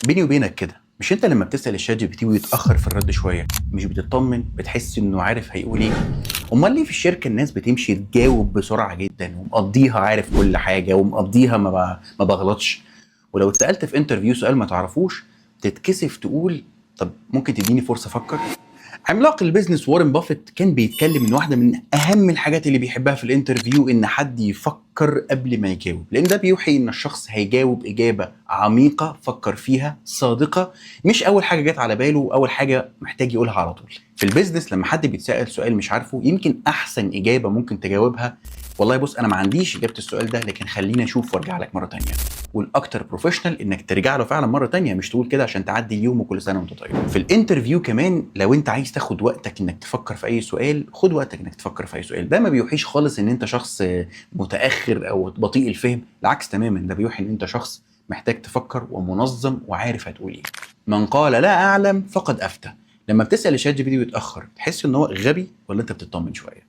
بيني وبينك كده، مش انت لما بتسال ال ChatGPT ويتاخر في الرد شوية مش بتطمن؟ بتحس انه عارف هيقول ايه؟ امال ليه في الشركة الناس بتمشي تجاوب بسرعة جدا ومقضيها عارف كل حاجة ومقضيها ما بغلطش؟ ولو اتسالت في interview سؤال ما تعرفوش تتكسف تقول طب ممكن تديني فرصة افكر؟ عملاق ال business وارن بافيت كان بيتكلم ان واحدة من اهم الحاجات اللي بيحبها في ال interview ان حد يفكر قبل ما يجاوب، لان ده بيوحي ان الشخص هيجاوب اجابه عميقة فكر فيها، صادقه، مش اول حاجة جت على باله واول حاجة محتاج يقولها على طول. في ال business لما حد بيتسال سؤال مش عارفه، يمكن احسن اجابه ممكن تجاوبها: والله بص، انا ما عنديش اجابه السؤال ده، لكن خليني اشوف وارجع لك مرة تانية. والاكتر professional انك ترجع له فعلا مرة تانية، مش تقول كده عشان تعدي اليوم وكل سنة وانت طيب. في ال interview كمان، لو انت عايز تاخد وقتك انك تفكر في اي سؤال، خد وقتك انك تفكر في اي سؤال. ده ما بيوحيش خالص ان انت شخص متاخر او بطيء الفهم، العكس تماما، ده بيوحي ان انت شخص محتاج تفكر ومنظم وعارف هتقول ايه. من قال لا اعلم فقد افتى. لما بتسال ال ChatGPT ويتاخر، تحس ان هو غبي ولا انت بتطمن شوية؟